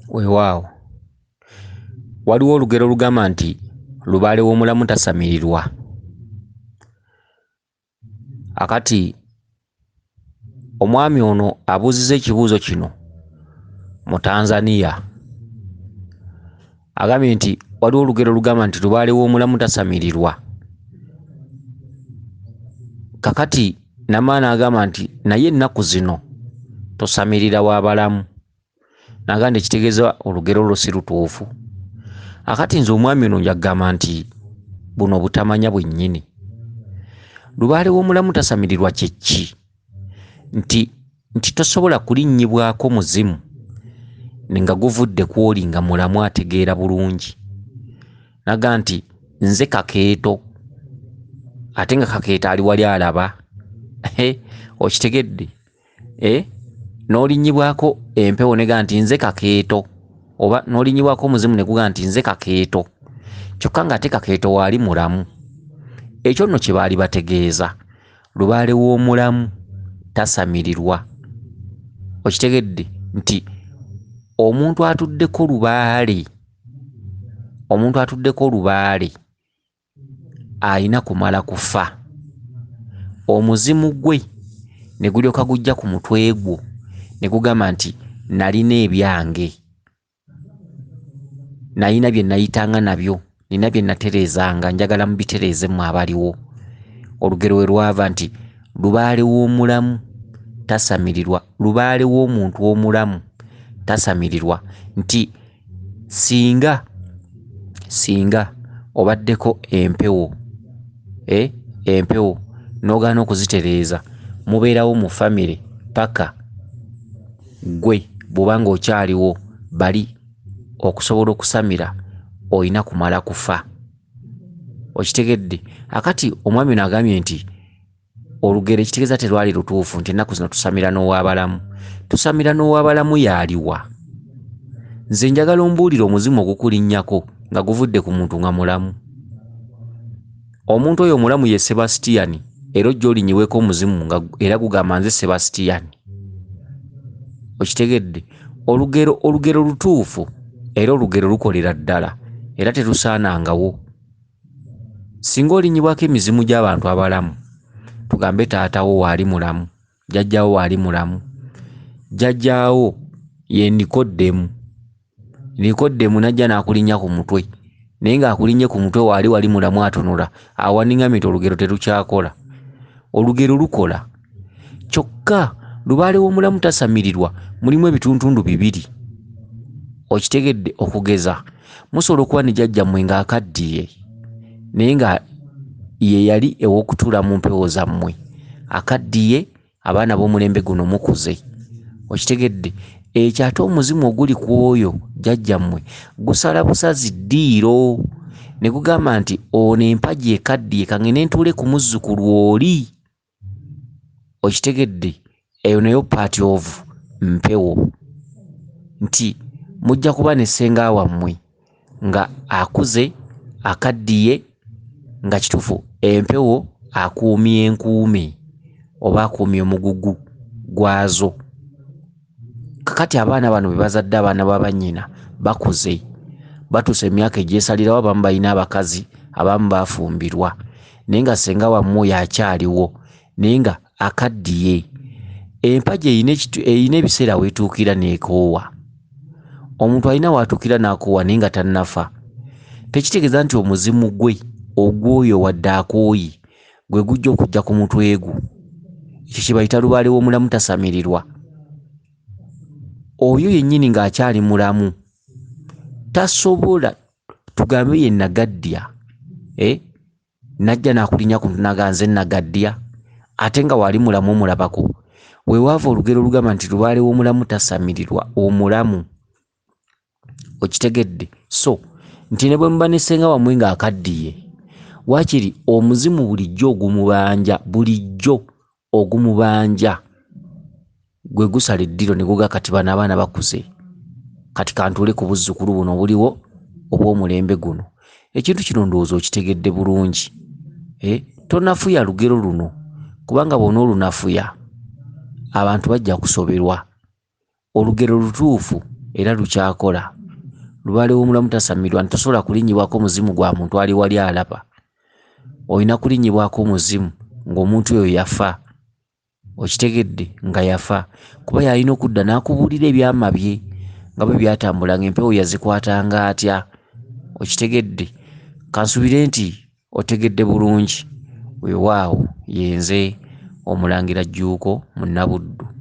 Weewaawo, waliwo olugero olugamba nti lubaale w'omulamu tasamirirwa. Akati omwami ono abuuzizza ekibuuzo kino mu Tanzania. Agambye nti waliwo olugero olugamba nti lubaale w'omulamu tasamirirwa. Kakati n'amala n'agamba nti naye ennaku zino tosamirira w'abalamu. N'agamba nti ekitegeeza olugero olwo si lutuufu. Akati nze omwami ono njagamba nti buno butamanya bwennyini. Lubaale w'omulamu tasamirirwa kye ki? Nti tosobola kulinnyibwako muzimu nga guvudde kw'oli nga mulamu ategeera bulungi. N'agamba nti nze Kakeeto, ate nga Kakeeto ali wali alaba. Okitegedde? N'olinnyibwako empewo n'egamba nti nze Kakeeto, oba n'olinnyibwako omuzimu ne gugamba nti nze Kakeeto, kyokka ng'ate Kakeeto waali mulamu. Ekyo nno kye baali bategeeza, lubaale w'omulamu tasamirirwa. Okitegedde nti omuntu atuddeko lubaale, omuntu atuddeko lubaale ayina kumala kufa, omuzimu gwe ne gulyoka gujja ku mutwe gwo ne gugamba nti nalina ebyange, nalina bye nayitanga nabyo, nina bye natereezanga, njagala mubitereeze mmwe abaliwo. Olugero we lwava nti lubaale w'omulamu tasamirirwa, lubaale w'omuntu omulamu tasamirirwa. Nti singa obaddeko empewo, empewo n'ogaana okuzitereeza, mubeerawo mu famire paka ggwe bw'oba ng'okyaliwo bali okusobola okusamira oyina kumala kufa. Okitegedde? Akati omwami ono agambye nti olugero ekitegeeza terwali lutuufu nti ennaku zino tusamira n'ow'abalamu. Tusamira n'ow'abalamu y'aliwa? Nze njagala ombuulire omuzimu ogukulinnyako nga guvudde ku muntu nga mulamu. Omuntu oyo omulamu ye Sebastian, era ojja olinnyibweko omuzimu nga era gugamba nze Sebastian. Okitegedde? Olugero lutuufu era olugero lukolera ddala era terusaanangawo. Singa olinnyibwako emizimu gy'abantu abalamu, tugambe taatawo waali mulamu, jjajjaawo waali mulamu, jjajjaawo ye Nikodemu. Nikodemu n'ajja n'akulinnya ku mutwe, naye ng'akulinnye ku mutwe waali wali mulamu atunula, awo wandiŋŋambye nti olugero terukyakola. Olugero lukola. Kyokka lubaale w'omulamu tasamirirwa mulimu ebituntundu bibiri. Okitegedde? Okugeza, musobola okuba ne jjajjammwe ng'akaddiye, naye nga ye yali ew'okutuula mu mpewo zammwe. Akaddiye, abaana b'omulembe guno mukuze. Okitegedde? Ekyo ate omuzimu oguli ku oyo jjajjammwe gusala busazi ddiiro ne gugamba nti ono empagi ekaddiye kangende ntuule ku muzzukulu oli. Okitegedde? Eyo nayo part of mpewo. Nti mujja kuba ne ssenga wammwe nga akuze, akaddiye, nga kituufu empewo akuumye enkuume oba akuumye omugugu gwazo. Kakati abaana bano be bazadde abaana ba bannyina bakuze, batuuse emyaka egyesalirawo, abamu balina abakazi, abamu baafumbirwa, naye nga ssenga wammwe oyo akyaliwo naye nga akaddiye. Empagi erina ebiseera weetuukira n'ekoowa. Omuntu alina w'atuukira n'akoowa naye nga tannafa. Tekitegeeza nti omuzimu gwe ogw'oyo wadde akooye gwe gujja okujja ku mutwe gwo. Ekyo kye bayita lubaale w'omulamu tasamirirwa. Oyo yennyini ng'akyali mulamu tasobola, tugambe ye Nagaddya, n'ajja n'akulinnya ku mutwe n'agamba nze Nagaddya, ate nga wali mulamu omulabako. Weewava olugero olugamba nti lubaale w'omulamu tasamirirwa, omulamu. Okitegedde? So nti ne bwe muba ne ssenga wammwe ng'akaddiye, waakiri omuzimu bulijjo ogumubanja, bulijjo ogumubanja gwe gusala eddiro ne guga kati bano abaana bakuze, kati kantuule ku buzzukulu buno obuliwo obw'omulembe guno. Ekintu kino ndowooza okitegedde bulungi. Tonafuya lugero luno, kubanga bw'onoolunafuya abantu bajja kusoberwa. Olugero lutuufu era lukyakola. Lubaale w'omulamu tasamirwa nti tosobola kulinnyibwako muzimu gwa muntu ali wali alaba. Olina kulinnyibwako muzimu ng'omuntu oyo yafa. Okitegedde nga yafa kuba y'alina okudda n'akubuulira ebyama bye nga bwe byatambula ng'empewo yazikwatanga atya. Okitegedde? Kansuubire nti otegedde bulungi. Weewaawo ye nze Omulangira Jjuuko Munnabuddu.